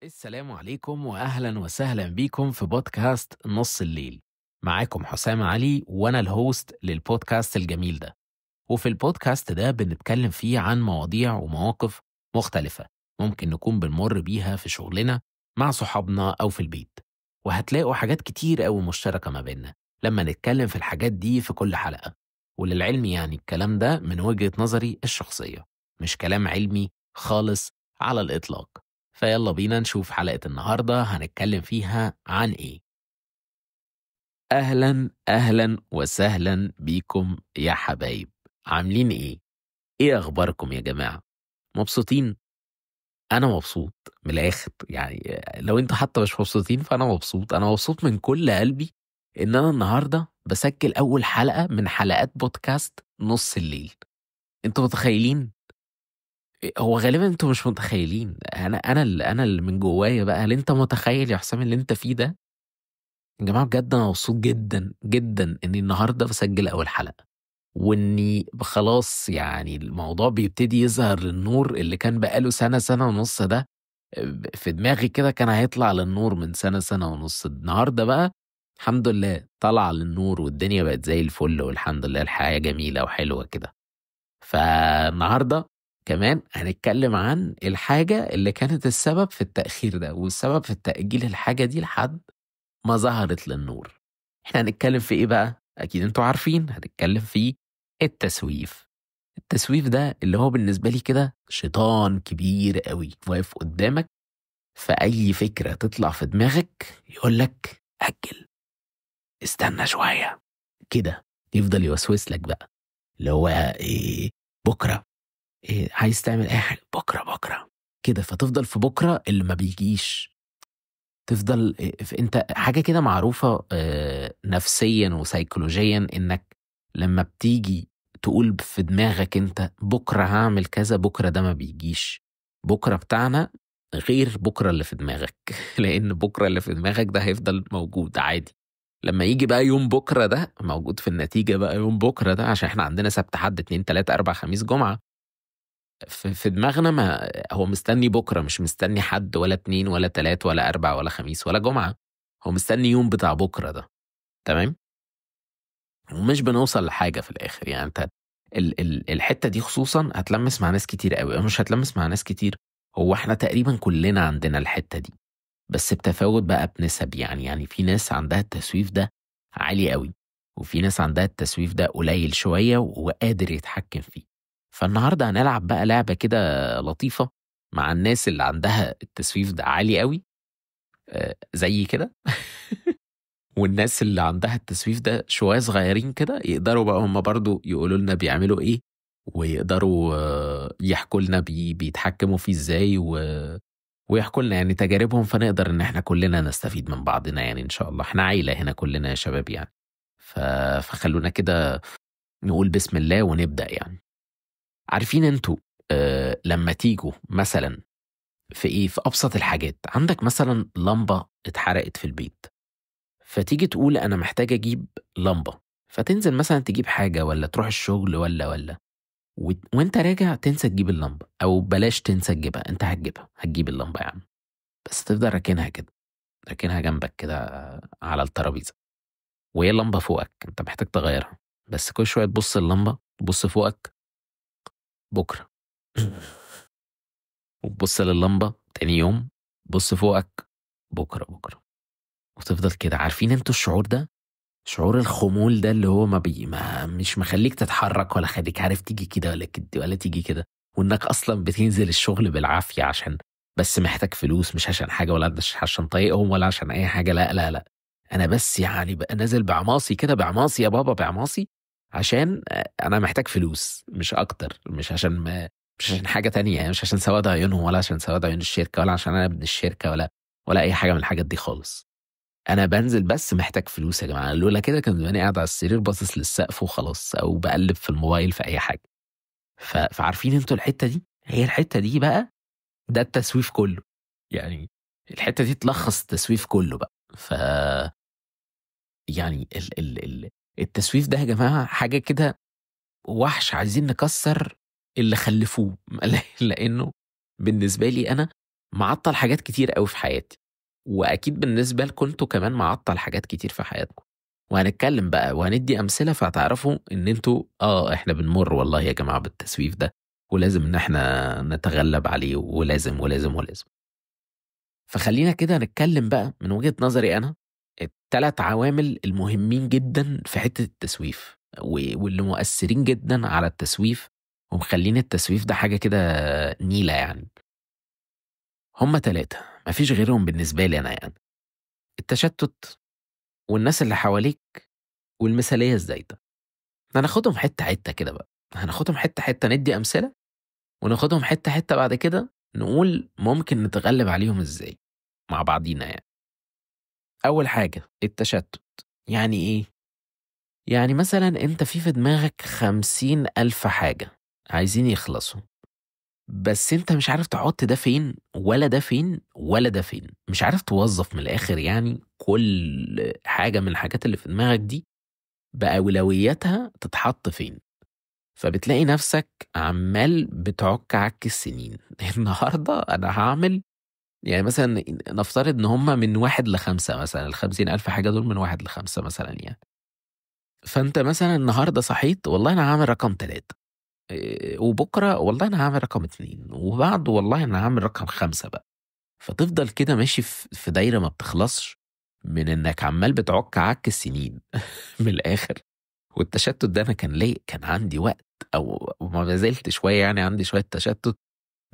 السلام عليكم واهلا وسهلا بيكم في بودكاست نص الليل. معاكم حسام علي وانا ال host للبودكاست الجميل ده. وفي البودكاست ده بنتكلم فيه عن مواضيع ومواقف مختلفة ممكن نكون بنمر بيها في شغلنا، مع صحابنا أو في البيت، وهتلاقوا حاجات كتير أوي مشتركة ما بيننا لما نتكلم في الحاجات دي في كل حلقة. وللعلم يعني الكلام ده من وجهة نظري الشخصية، مش كلام علمي خالص على الإطلاق. فيلا بينا نشوف حلقة النهاردة هنتكلم فيها عن إيه. أهلا أهلا وسهلا بيكم يا حبايب، عاملين إيه؟ إيه أخباركم يا جماعة؟ مبسوطين؟ أنا مبسوط من الآخر، يعني لو أنتوا حتى مش مبسوطين فأنا مبسوط. أنا مبسوط من كل قلبي إن أنا النهاردة بسجل أول حلقة من حلقات بودكاست نص الليل. أنتوا متخيلين؟ هو غالبا انتوا مش متخيلين. انا اللي من جوايا بقى، هل انت متخيل يا حسام اللي انت فيه ده؟ يا جماعة بجد انا مبسوط جدا جدا اني النهارده بسجل اول حلقة، واني خلاص يعني الموضوع بيبتدي يظهر للنور اللي كان بقاله سنة ونص ده في دماغي كده، كان هيطلع للنور من سنة ونص. النهارده بقى الحمد لله طلع للنور والدنيا بقت زي الفل، والحمد لله الحياة جميلة وحلوه كده. فالنهارده كمان هنتكلم عن الحاجة اللي كانت السبب في التأخير ده، والسبب في التأجيل الحاجة دي لحد ما ظهرت للنور. احنا هنتكلم في ايه بقى؟ اكيد انتوا عارفين، هنتكلم في التسويف. التسويف ده اللي هو بالنسبة لي كده شيطان كبير قوي واقف قدامك، فأي فكرة تطلع في دماغك يقولك أجل، استنى شوية كده، يفضل يوسوس لك بقى اللي هو ايه، بكرة، إيه عايز تعمل اي حاجة، بكره بكره كده. فتفضل في بكره اللي ما بيجيش، تفضل انت حاجة كده معروفة نفسيا وسيكولوجيا، انك لما بتيجي تقول في دماغك انت بكره هعمل كذا، بكره ده ما بيجيش. بكره بتاعنا غير بكره اللي في دماغك لان بكره اللي في دماغك ده هيفضل موجود عادي. لما يجي بقى يوم بكره ده موجود في النتيجة بقى يوم بكره ده، عشان احنا عندنا سبت حد 2 3 4 خميس جمعه في دماغنا، ما هو مستني بكرة، مش مستني حد ولا 2 ولا 3 ولا 4 ولا خميس ولا جمعة، هو مستني يوم بتاع بكرة ده. تمام؟ ومش بنوصل لحاجة في الآخر. يعني انت الحتة دي خصوصا هتلمس مع ناس كتير قوي، أو مش هتلمس مع ناس كتير، هو احنا تقريبا كلنا عندنا الحتة دي، بس بتفاوت بقى بنسب. يعني في ناس عندها التسويف ده عالي قوي، وفي ناس عندها التسويف ده قليل شوية وقادر يتحكم فيه. فالنهاردة هنلعب بقى لعبة كده لطيفة مع الناس اللي عندها التسويف ده عالي قوي زي كده والناس اللي عندها التسويف ده شوية صغيرين كده، يقدروا بقى هم برضو يقولوا لنا بيعملوا ايه، ويقدروا يحكوا لنا بيتحكموا فيه ازاي، ويحكوا لنا يعني تجاربهم، فنقدر ان احنا كلنا نستفيد من بعضنا يعني ان شاء الله. احنا عيلة هنا كلنا يا شباب يعني. فخلونا كده نقول بسم الله ونبدأ. يعني عارفين انتوا لما تيجوا مثلا في ايه، في ابسط الحاجات، عندك مثلا لمبة اتحرقت في البيت، فتيجي تقول انا محتاج اجيب لمبة، فتنزل مثلا تجيب حاجة ولا تروح الشغل ولا وانت راجع تنسى تجيب اللمبة، او بلاش تنسى تجيبها، انت هتجيبها، هتجيب اللمبة يعني، بس تفضل راكنها كده، راكنها جنبك كده على الترابيزة، وهي اللمبة فوقك انت محتاج تغيرها، بس كل شوية تبص اللمبة، تبص فوقك بكرة وتبص لللمبة تاني يوم، بص فوقك بكرة بكرة، وتفضل كده. عارفين انتوا الشعور ده؟ شعور الخمول ده اللي هو ما مش مخليك تتحرك، ولا خليك عارف تيجي كده ولا كده ولا تيجي كده، وانك اصلا بتنزل الشغل بالعافية عشان بس محتاج فلوس، مش عشان حاجة، ولا عشان طايقهم، ولا عشان اي حاجة، لا لا لا، انا بس يعني بقى نازل بعماصي كده، بعماصي يا بابا، بعماصي، عشان انا محتاج فلوس مش اكتر، مش عشان حاجة تانية يعني، مش عشان سواد عيونهم، ولا عشان سواد عيون الشركة، ولا عشان انا ابن الشركة، ولا اي حاجة من الحاجات دي خالص. انا بنزل بس محتاج فلوس يا جماعة. لولا كده كان زماني قاعد على السرير باصص للسقف وخلاص، او بقلب في الموبايل في اي حاجة. فعارفين انتوا الحتة دي؟ هي الحتة دي بقى ده التسويف كله يعني، الحتة دي تلخص التسويف كله بقى. ف يعني ال التسويف ده يا جماعة حاجة كده وحش، عايزين نكسر اللي خلفوه لأنه بالنسبة لي أنا معطل حاجات كتير قوي في حياتي، واكيد بالنسبة لكم انتوا كمان معطل حاجات كتير في حياتكم. وهنتكلم بقى وهندي امثلة فهتعرفوا ان انتوا احنا بنمر والله يا جماعة بالتسويف ده، ولازم ان احنا نتغلب عليه، ولازم ولازم ولازم. فخلينا كده نتكلم بقى من وجهه نظري انا الثلاث عوامل المهمين جدا في حتة التسويف، واللي مؤثرين جدا على التسويف ومخلين التسويف ده حاجة كده نيله يعني. هما 3 مفيش غيرهم بالنسبة لي انا يعني: التشتت، والناس اللي حواليك، والمثاليه الزايدة. هناخدهم حتة حتة كده بقى، هناخدهم حتة حتة، ندي امثلة وناخدهم حتة حتة بعد كده نقول ممكن نتغلب عليهم ازاي مع بعضينا يعني. اول حاجة التشتت. يعني ايه؟ يعني مثلا انت في دماغك 50,000 حاجة عايزين يخلصوا، بس انت مش عارف تحط ده فين ولا ده فين ولا ده فين، مش عارف توظف من الاخر يعني كل حاجة من الحاجات اللي في دماغك دي بأولوياتها تتحط فين. فبتلاقي نفسك عمال بتعك عك السنين. النهاردة انا هعمل يعني مثلا نفترض ان هم من 1 ل5 مثلا، 50,000 حاجة دول من 1 ل5 مثلا يعني. فانت مثلا النهاردة صحيت والله انا هعمل رقم 3، وبكرة والله أنا هعمل رقم 2، وبعده والله أنا هعمل رقم 5 بقى. فتفضل كده ماشي في دايرة ما بتخلصش من إنك عمال بتعك عك السنين من الآخر. والتشتت ده أنا كان عندي وقت، أو ما زلت شوية يعني عندي شوية تشتت،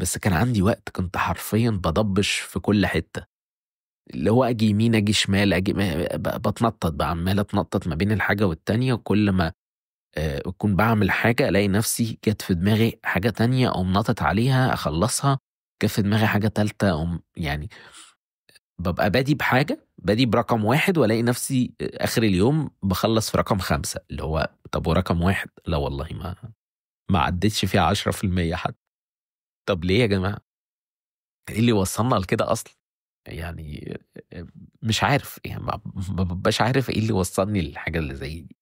بس كان عندي وقت كنت حرفيا بدبش في كل حتة، اللي هو أجي يمين أجي شمال أجي بتنطط بقى، عمال أتنطط ما بين الحاجة والتانية. وكل ما أكون بعمل حاجة ألاقي نفسي جت في دماغي حاجة تانية أقوم نطت عليها أخلصها، جت في دماغي حاجة تالتة أقوم، يعني ببقى بادي بحاجة، بادي برقم 1 وألاقي نفسي آخر اليوم بخلص في رقم 5، اللي هو طب ورقم 1 لا والله ما عدتش فيها 10% حتى. طب ليه يا جماعة؟ إيه اللي وصلنا لكده أصلا؟ يعني مش عارف، يعني ما ببقاش عارف إيه اللي وصلني للحاجة اللي زي دي.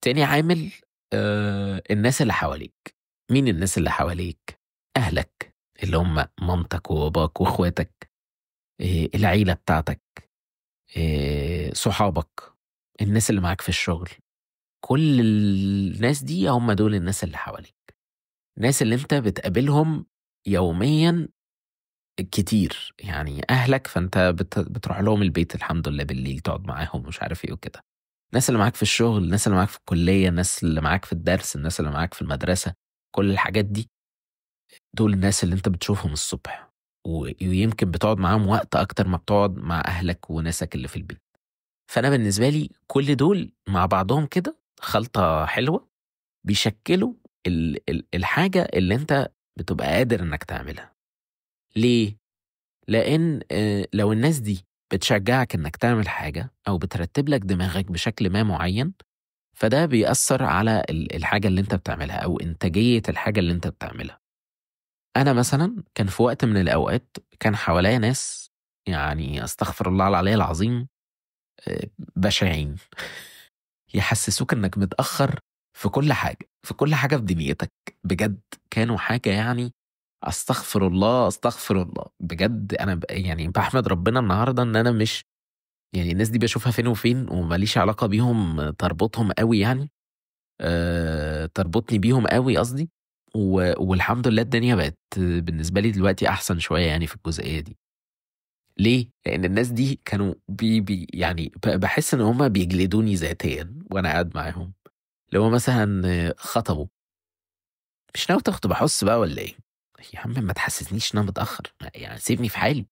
تاني عامل الناس اللي حواليك. مين الناس اللي حواليك؟ أهلك اللي هم مامتك وباباك وإخواتك، العيلة بتاعتك، صحابك، الناس اللي معاك في الشغل. كل الناس دي هم دول الناس اللي حواليك، الناس اللي انت بتقابلهم يوميا كتير. يعني أهلك فانت بتروح لهم البيت الحمد لله بالليل تقعد معاهم مش عارف ايه وكده. الناس اللي معاك في الشغل، الناس اللي معاك في الكلية، الناس اللي معاك في الدرس، الناس اللي معاك في المدرسة، كل الحاجات دي دول الناس اللي انت بتشوفهم الصبح، ويمكن بتقعد معاهم وقت أكتر ما بتقعد مع أهلك وناسك اللي في البيت. فأنا بالنسبة لي كل دول مع بعضهم كده خلطة حلوة بيشكلوا الحاجة اللي انت بتبقى قادر انك تعملها. ليه؟ لأن لو الناس دي بتشجعك انك تعمل حاجة او بترتب لك دماغك بشكل ما معين، فده بيأثر على الحاجة اللي انت بتعملها او انتاجية الحاجة اللي انت بتعملها. انا مثلا كان في وقت من الاوقات كان حواليا ناس يعني استغفر الله العلي العظيم بشعين يحسسوك انك متأخر في كل حاجة، في كل حاجة في دنيتك بجد. كانوا حاجة يعني استغفر الله استغفر الله بجد. انا يعني بحمد ربنا النهارده ان انا مش يعني الناس دي بشوفها فين وفين وماليش علاقة بيهم تربطهم قوي يعني، تربطني بيهم قوي قصدي. والحمد لله الدنيا بقت بالنسبة لي دلوقتي احسن شوية يعني في الجزئية دي. ليه؟ لان الناس دي كانوا بي يعني بحس ان هم بيجلدوني ذاتيا وانا قاعد معاهم. لو مثلا خطبوا، مش ناوي تخطب احس بقى ولا ايه؟ يا عم ما تحسسنيش ان انا متاخر، يعني سيبني في حالي.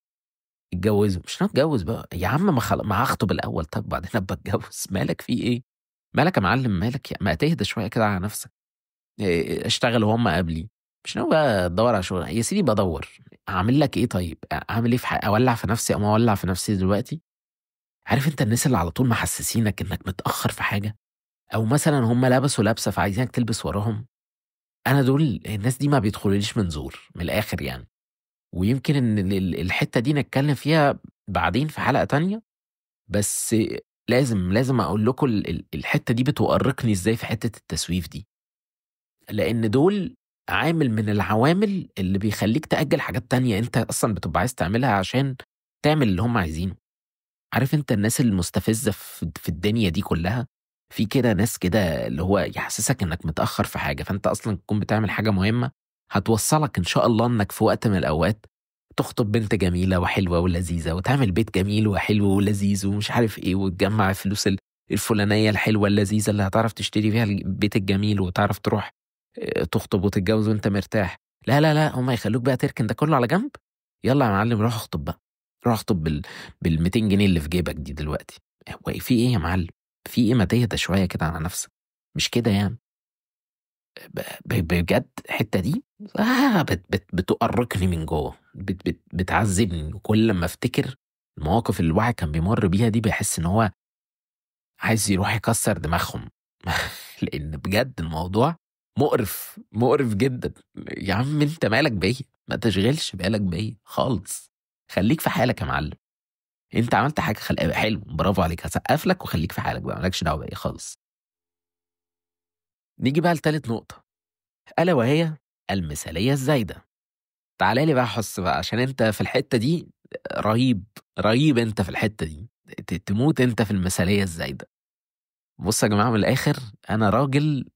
اتجوزوا، مش ناوي اتجوز بقى يا عم، ما هخطب الاول طب بعدين ابقى اتجوز. مالك في ايه؟ مالك يا معلم؟ مالك ما تهدى شوية كده على نفسك. اشتغل وهم قبلي، مش ناوي بقى ادور على شغل يا سيدي، بدور اعمل لك ايه؟ طيب اعمل ايه في اولع في نفسي او اولع في نفسي دلوقتي؟ عارف انت الناس اللي على طول محسسينك انك متاخر في حاجة، او مثلا هم لبسوا لبسه فعايزينك تلبس وراهم. انا دول الناس دي ما بيدخلوليش من زور من الاخر يعني. ويمكن ان الحتة دي نتكلم فيها بعدين في حلقة تانية، بس لازم اقول لكم الحتة دي بتؤرقني ازاي في حتة التسويف دي. لان دول عامل من العوامل اللي بيخليك تأجل حاجات تانية انت اصلا بتبقى عايز تعملها عشان تعمل اللي هم عايزينه. عارف انت الناس المستفزة في الدنيا دي كلها، في كده ناس كده اللي هو يحسسك انك متأخر في حاجة، فانت اصلا تكون بتعمل حاجة مهمة هتوصلك ان شاء الله انك في وقت من الاوقات تخطب بنت جميلة وحلوة ولذيذة، وتعمل بيت جميل وحلو ولذيذ ومش عارف ايه، وتجمع فلوس الفلانية الحلوة اللذيذة اللي هتعرف تشتري فيها البيت الجميل، وتعرف تروح تخطب وتتجوز وانت مرتاح. لا لا لا، هم يخلوك بقى تركن ده كله على جنب، يلا يا معلم روح اخطب بقى، روح اخطب بال 200 جنيه اللي في جيبك دي دلوقتي. هو في ايه يا معلم؟ في ايه؟ ما تهدى شوية كده على نفسك، مش كده يعني؟ بجد الحتة دي بتؤرقني من جوه، بتعذبني. وكل لما افتكر المواقف اللي الواحد كان بيمر بيها دي بحس ان هو عايز يروح يكسر دماغهم لان بجد الموضوع مقرف، مقرف جدا. يا عم انت مالك بيا، ما تشغلش بالك بيا خالص، خليك في حالك يا معلم. انت عملت حاجة حلو، برافو عليك، هسقف لك وخليك في حالك بقى، مالكش دعوه بيا خالص. نيجي بقى لتالت نقطة، الا وهي المثالية الزايدة. تعالى لي بقى حس بقى، عشان انت في الحتة دي رهيب رهيب، انت في الحتة دي تموت انت في المثالية الزايدة. بص يا جماعة، من الاخر انا راجل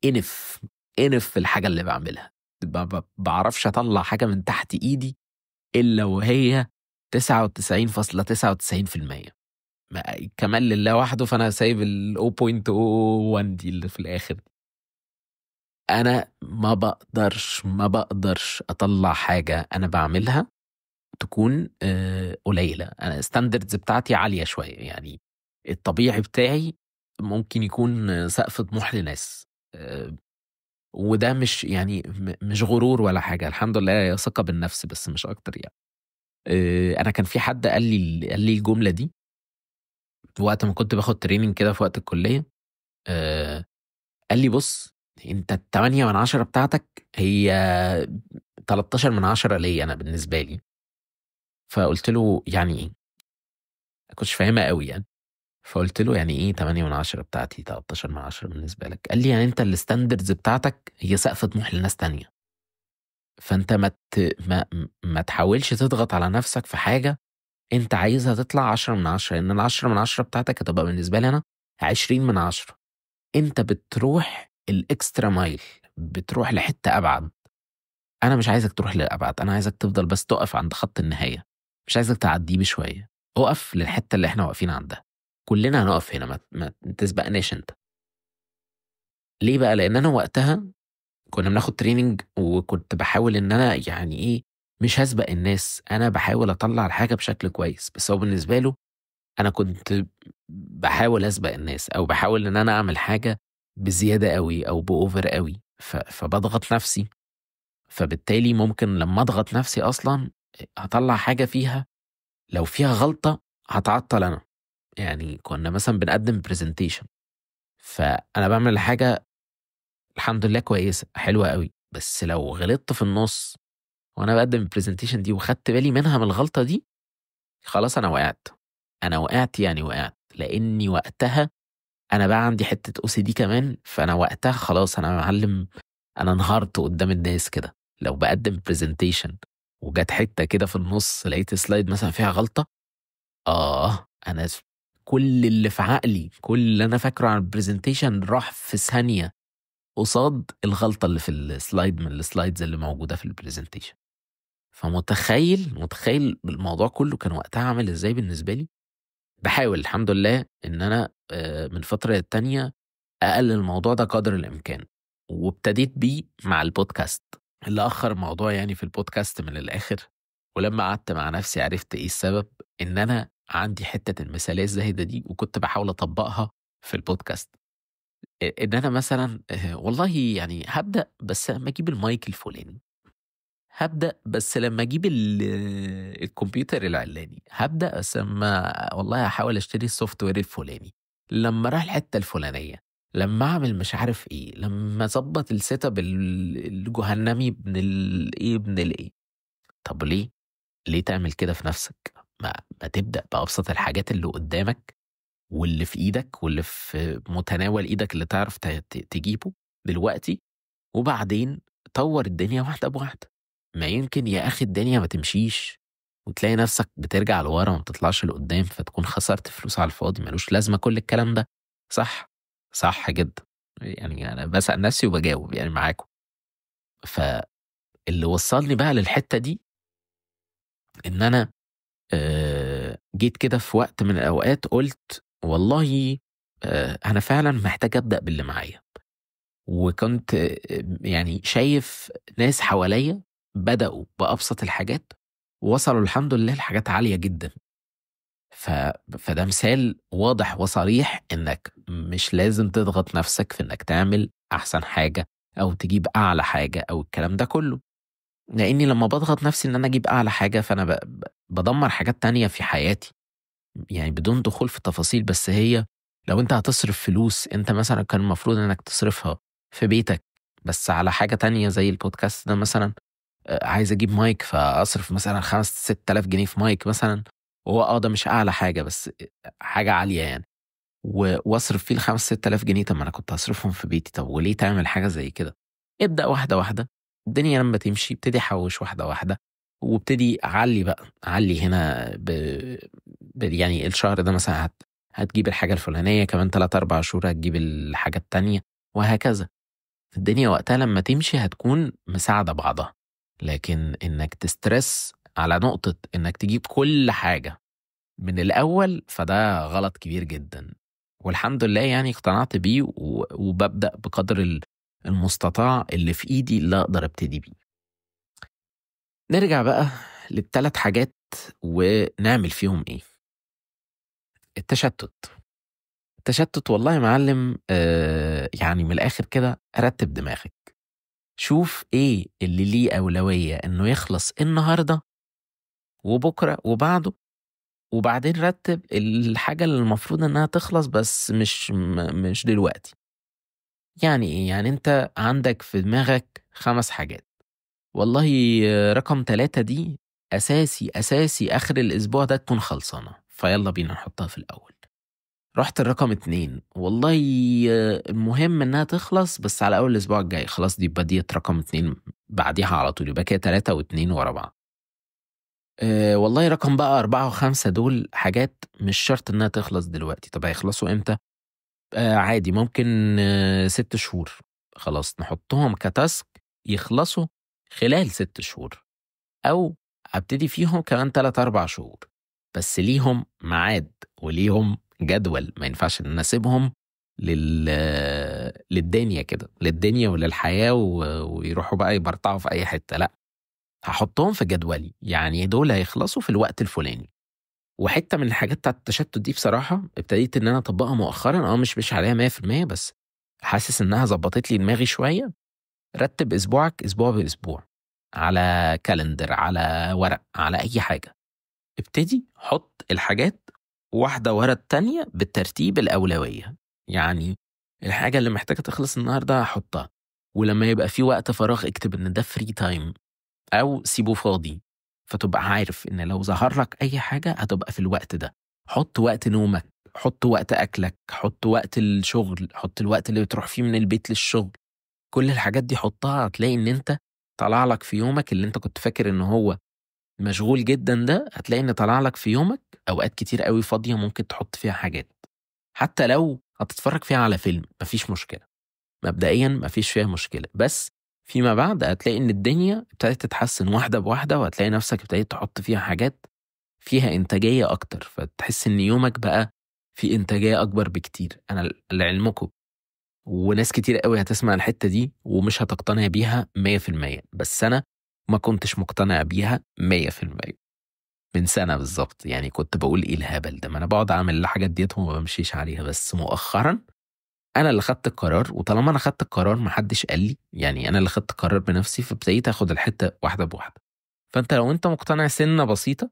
انف انف في الحاجة اللي بعملها، بعرفش اطلع حاجة من تحت ايدي الا وهي 99.99%، كمال لله وحده. فانا سايب ال 0.01 دي اللي في الاخر. انا ما بقدرش اطلع حاجة انا بعملها تكون قليله. انا standards بتاعتي عالية شوية، يعني الطبيعي بتاعي ممكن يكون سقف طموح لناس، وده مش يعني مش غرور ولا حاجة، الحمد لله ثقة بالنفس بس مش اكتر يعني. انا كان في حد قال لي الجملة دي وقت ما كنت باخد training كده في وقت الكلية. قال لي بص، انت 8 من 10 بتاعتك هي 13 من 10 ليا انا بالنسبة لي. فقلت له يعني ايه؟ ما كنتش فاهمها قوي يعني. فقلت له يعني ايه 8 من 10 بتاعتي 13 من 10 بالنسبة لك؟ قال لي يعني انت ال standards بتاعتك هي سقف طموح لناس تانية، فانت ما تحاولش تضغط على نفسك في حاجة انت عايزها تطلع 10 من 10، لان 10 من 10 بتاعتك هتبقى بالنسبة لي انا 20 من 10. انت بتروح ال extra mile، بتروح لحته ابعد. انا مش عايزك تروح للابعد، انا عايزك تفضل بس تقف عند خط النهاية، مش عايزك تعديه بشوية. اقف للحتة اللي احنا واقفين عندها، كلنا هنقف هنا، ما تسبقناش انت. ليه بقى؟ لان انا وقتها كنا بناخد training، وكنت بحاول ان انا يعني ايه، مش هسبق الناس، انا بحاول اطلع الحاجة بشكل كويس. بس هو بالنسبة له انا كنت بحاول اسبق الناس، او بحاول ان انا اعمل حاجة بزيادة قوي او ب over قوي، فبضغط نفسي. فبالتالي ممكن لما اضغط نفسي اصلا هطلع حاجة فيها لو فيها غلطه هتعطل انا. يعني كنا مثلا بنقدم presentation، فانا بعمل حاجة الحمد لله كويسة حلوة قوي، بس لو غلطت في النص وانا بقدم ال presentation دي وخدت بالي منها من الغلطة دي، خلاص انا وقعت. انا وقعت يعني وقعت، لاني وقتها انا بقى عندي حتة OCD كمان، فانا وقتها خلاص انا معلم، انا انهارت قدام الناس كده. لو بقدم presentation وجت حتة كده في النص لقيت slide مثلا فيها غلطه، انا كل اللي في عقلي، كل اللي انا فاكره عن ال presentation راح في ثانية قصاد الغلطة اللي في ال slide من ال slides اللي موجودة في ال presentation. فمتخيل متخيل الموضوع كله كان وقتها عامل ازاي بالنسبة لي. بحاول الحمد لله ان انا من فترة للتانيه اقلل الموضوع ده قدر الامكان، وابتديت بيه مع البودكاست اللي اخر موضوع يعني في البودكاست من الاخر. ولما قعدت مع نفسي عرفت ايه السبب، ان انا عندي حتة المثالية الزايدة دي وكنت بحاول اطبقها في البودكاست. ان انا مثلا والله يعني هبدا بس لما اجيب المايك الفلاني، هبدا بس لما اجيب الكمبيوتر العلاني، هبدا بس لما والله هحاول اشتري ال software الفلاني، لما اروح الحتة الفلانية، لما اعمل مش عارف ايه، لما اظبط ال setup الجهنمي ابن الايه ابن الايه. طب ليه؟ ليه تعمل كده في نفسك؟ ما تبدا بابسط الحاجات اللي قدامك واللي في ايدك واللي في متناول ايدك اللي تعرف تجيبه دلوقتي، وبعدين طور الدنيا واحدة بواحدة. ما يمكن يا أخي الدنيا ما تمشيش وتلاقي نفسك بترجع لورا وما بتطلعش لقدام، فتكون خسرت فلوس على الفاضي، ملوش لازمة كل الكلام ده. صح؟ صح جدا. يعني أنا بسأل نفسي وبجاوب يعني معاكم. فاللي وصلني بقى للحتة دي إن أنا جيت كده في وقت من الأوقات قلت والله أنا فعلا محتاج أبدأ باللي معايا. وكنت يعني شايف ناس حواليا بدأوا بأبسط الحاجات ووصلوا الحمد لله لحاجات عالية جدا. فده مثال واضح وصريح إنك مش لازم تضغط نفسك في إنك تعمل أحسن حاجة أو تجيب أعلى حاجة أو الكلام ده كله، لأني لما بضغط نفسي إن أنا أجيب أعلى حاجة فأنا بدمر حاجات تانية في حياتي، يعني بدون دخول في التفاصيل. بس هي لو أنت هتصرف فلوس أنت مثلا كان المفروض إنك تصرفها في بيتك بس على حاجة تانية زي البودكاست ده مثلا، عايز أجيب مايك فأصرف مثلا 5-6 آلاف جنيه في مايك مثلا، وهو ده مش أعلى حاجة بس حاجة عالية يعني، واصرف فيه 5-6 آلاف جنيه. طب ما أنا كنت هصرفهم في بيتي، طب وليه تعمل حاجة زي كده؟ ابدأ واحدة واحدة، الدنيا لما تمشي ابتدي حوش واحدة واحدة، وابتدي علي بقى، علي هنا يعني الشهر ده مثلا هتجيب الحاجة الفلانية، كمان 3-4 شهور هتجيب الحاجة التانية، وهكذا. الدنيا وقتها لما تمشي هتكون مساعدة بعضها. لكن إنك ت stress على نقطة إنك تجيب كل حاجة من الأول فده غلط كبير جدا. والحمد لله يعني اقتنعت بيه وببدأ بقدر المستطاع اللي في إيدي اللي أقدر أبتدي بيه. نرجع بقى للثلاث حاجات ونعمل فيهم إيه. التشتت. التشتت والله يا معلم، يعني من الآخر كده رتب دماغك، شوف إيه اللي ليه أولوية إنه يخلص النهاردة وبكرة وبعده، وبعدين رتب الحاجة اللي المفروض إنها تخلص بس مش دلوقتي. يعني إيه؟ يعني أنت عندك في دماغك 5 حاجات، والله رقم 3 دي أساسي أساسي آخر الأسبوع ده تكون خلصانة، فيلا بينا نحطها في الأول. رحت الرقم 2، والله المهم إنها تخلص بس على أول الأسبوع الجاي، خلاص دي بديت رقم 2 بعديها على طول، يبقى كده 3 و2 ورا بعض. والله رقم بقى 4 و5 دول حاجات مش شرط إنها تخلص دلوقتي. طب هيخلصوا إمتى؟ عادي ممكن 6 شهور، خلاص نحطهم ك task يخلصوا خلال 6 شهور، أو أبتدي فيهم كمان 3-4 شهور، بس ليهم ميعاد وليهم جدول، ما ينفعش إن أنا أسيبهم للدنيا كده، للدنيا وللحياة ويروحوا بقى يبرطعوا في أي حتة. لا، هحطهم في جدولي، يعني دول هيخلصوا في الوقت الفلاني. وحتة من الحاجات بتاعت التشتت دي بصراحة ابتديت إن أنا أطبقها مؤخراً، مش عليها 100%، بس حاسس إنها ظبطت لي دماغي شوية. رتب أسبوعك أسبوع بأسبوع، على calendar، على ورق، على أي حاجة. ابتدي حط الحاجات واحدة ورا التانية بالترتيب الأولوية، يعني الحاجة اللي محتاجة تخلص النهاردة هحطها، ولما يبقى في وقت فراغ اكتب إن ده free time أو سيبه فاضي، فتبقى عارف إن لو ظهر لك أي حاجة هتبقى في الوقت ده. حط وقت نومك، حط وقت أكلك، حط وقت الشغل، حط الوقت اللي بتروح فيه من البيت للشغل، كل الحاجات دي حطها. هتلاقي إن أنت طلع لك في يومك اللي أنت كنت فاكر إن هو مشغول جدا ده، هتلاقي إن طلع لك في يومك أوقات كتير قوي فاضية ممكن تحط فيها حاجات، حتى لو هتتفرج فيها على فيلم مفيش مشكلة، مبدئيا مفيش فيها مشكلة، بس فيما بعد هتلاقي إن الدنيا ابتدت تتحسن واحدة بواحدة، وهتلاقي نفسك ابتديت تحط فيها حاجات فيها إنتاجية أكتر، فتحس إن يومك بقى في إنتاجية أكبر بكتير. أنا لعلمكم وناس كتير قوي هتسمع الحتة دي ومش هتقتنع بيها 100%، بس أنا ما كنتش مقتنع بيها 100% من سنة بالظبط، يعني كنت بقول إيه الهبل ده، ما أنا بقعد أعمل الحاجات ديت وما بمشيش عليها. بس مؤخرا أنا اللي خدت القرار، وطالما أنا خدت القرار ما حدش قال لي، يعني أنا اللي خدت القرار بنفسي، فابتديت أخد الحتة واحدة بواحدة. فأنت لو أنت مقتنع سنة بسيطة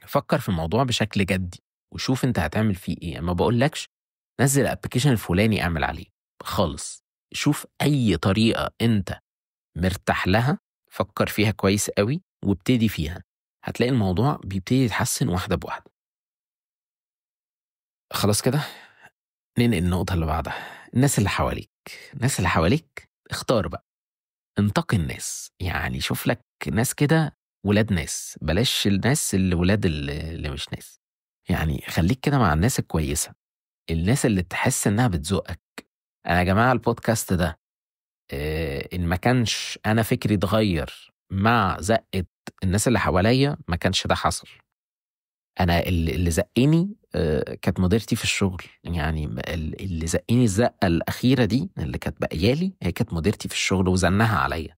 فكر في الموضوع بشكل جدي وشوف أنت هتعمل فيه إيه. ما بقولكش نزل ال application الفلاني اعمل عليه خالص، شوف أي طريقة أنت مرتاح لها، فكر فيها كويس قوي وابتدي فيها، هتلاقي الموضوع بيبتدي يتحسن واحدة بواحدة. خلاص كده ننقل النقطة اللي بعدها، الناس اللي حواليك. الناس اللي حواليك اختار بقى، انتقي الناس، يعني شوف لك ناس كده ولاد ناس، بلاش الناس اللي ولاد اللي مش ناس. يعني خليك كده مع الناس الكويسة، الناس اللي تحس انها بتزقك. انا يا جماعة البودكاست ده ان ما كانش انا فكري اتغير مع زقة الناس اللي حواليا ما كانش ده حصل. انا اللي زقني كانت مديرتي في الشغل، يعني اللي زقني الزقة الأخيرة دي اللي كانت باقيالي هي كانت مديرتي في الشغل، وزنها عليا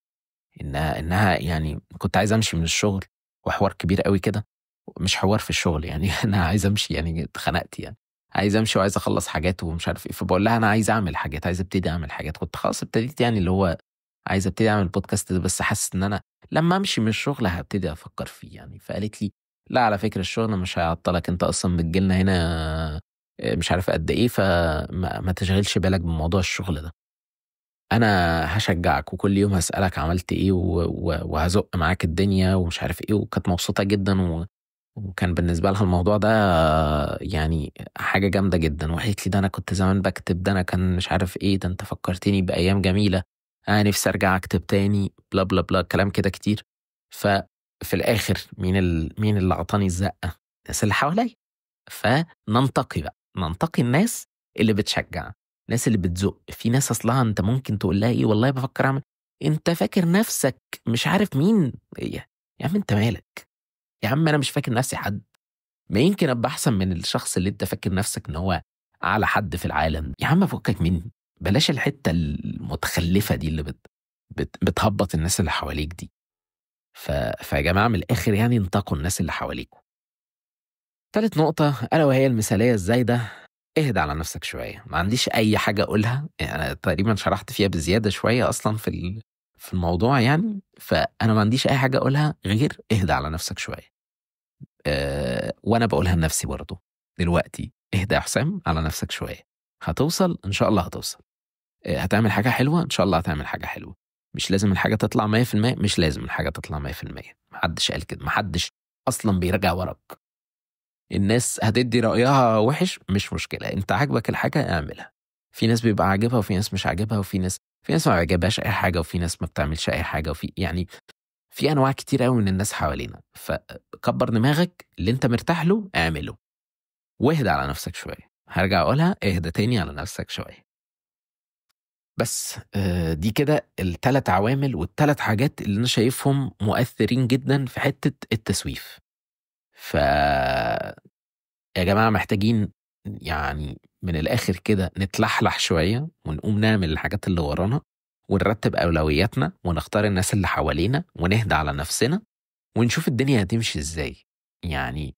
إنها يعني كنت عايز أمشي من الشغل، وحوار كبير قوي كده، مش حوار في الشغل يعني أنا عايز أمشي، يعني اتخنقت، يعني عايز أمشي وعايز أخلص حاجات ومش عارف إيه. فبقول لها أنا عايز أعمل حاجات، عايز أبتدي أعمل حاجات. كنت خلاص ابتديت، يعني اللي هو عايز أبتدي أعمل بودكاست، بس حاسس إن أنا لما أمشي من الشغل هبتدي أفكر فيه يعني. فقالت لي لا على فكرة الشغل مش هيعطلك، انت اصلا بتجيلنا هنا مش عارف قد ايه، فما تشغلش بالك بموضوع الشغل ده، انا هشجعك وكل يوم هسألك عملت ايه وهزق معاك الدنيا ومش عارف ايه. وكانت مبسوطة جدا، وكان بالنسبة لها الموضوع ده يعني حاجة جامدة جدا. وقالت لي ده انا كنت زمان بكتب، ده انا كان مش عارف ايه، ده انت فكرتني بأيام جميلة، انا نفسي ارجع اكتب تاني، بلا بلا بلا كلام كده كتير. في الآخر مين اللي عطاني الزقة؟ الناس اللي حواليا. فننتقي بقى، ننتقي الناس اللي بتشجع، الناس اللي بتزق. في ناس أصلها أنت ممكن تقول لها إيه والله بفكر أعمل، أنت فاكر نفسك مش عارف مين يا عم، أنت مالك يا عم، أنا مش فاكر نفسي حد، ما يمكن أبقى أحسن من الشخص اللي أنت فاكر نفسك إن هو أعلى حد في العالم. يا عم فكك مني، بلاش الحتة المتخلفة دي اللي بتهبط الناس اللي حواليك دي. فيا جماعة من الآخر يعني انتقوا الناس اللي حواليكم. تالت نقطة ألا وهي المثالية الزايدة، اهدى على نفسك شوية. ما عنديش أي حاجة أقولها، يعني أنا تقريبا شرحت فيها بزيادة شوية أصلا في الموضوع يعني، فأنا ما عنديش أي حاجة أقولها غير اهدى على نفسك شوية. وأنا بقولها لنفسي برضو دلوقتي، اهدى يا حسام على نفسك شوية، هتوصل إن شاء الله، هتوصل. هتعمل حاجة حلوة إن شاء الله، هتعمل حاجة حلوة. مش لازم الحاجة تطلع 100%، مش لازم الحاجة تطلع 100%، محدش قال كده، محدش أصلا بيرجع وراك. الناس هتدي رأيها وحش مش مشكلة، انت عاجبك الحاجة اعملها. في ناس بيبقى عاجبها وفي ناس مش عاجبها، وفي ناس ما عجبهاش أي حاجة، وفي ناس ما بتعملش أي حاجة، وفي يعني في أنواع كتير قوي من الناس حوالينا. فكبر دماغك، اللي انت مرتاح له اعمله، واهدى على نفسك شوية. هرجع أقولها، اهدى تاني على نفسك شوية. بس دي كده الثلاث عوامل والثلاث حاجات اللي أنا شايفهم مؤثرين جدا في حتة التسويف. ف يا جماعة محتاجين يعني من الآخر كده نتلحلح شوية، ونقوم نعمل الحاجات اللي ورانا، ونرتب أولوياتنا، ونختار الناس اللي حوالينا، ونهدى على نفسنا، ونشوف الدنيا هتمشي إزاي. يعني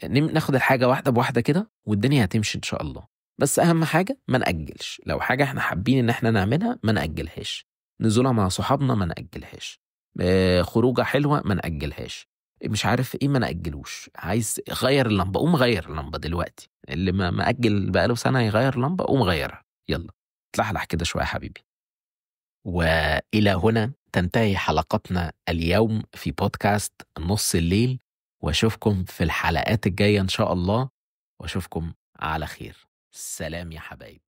ناخد الحاجة واحدة بواحدة كده والدنيا هتمشي إن شاء الله. بس أهم حاجة ما نأجلش، لو حاجة احنا حابين إن احنا نعملها ما نأجلهاش، نزولها مع صحابنا ما نأجلهاش، خروجة حلوة ما نأجلهاش، مش عارف ايه ما نأجلوش. عايز غير اللمبة، قوم غير اللمبة دلوقتي. اللي ما مأجل بقاله سنة يغير لمبة، قوم غيرها، يلا اتلحلح كده شوية يا حبيبي. وإلى هنا تنتهي حلقتنا اليوم في بودكاست نص الليل، واشوفكم في الحلقات الجاية إن شاء الله، واشوفكم على خير. سلام يا حبايب.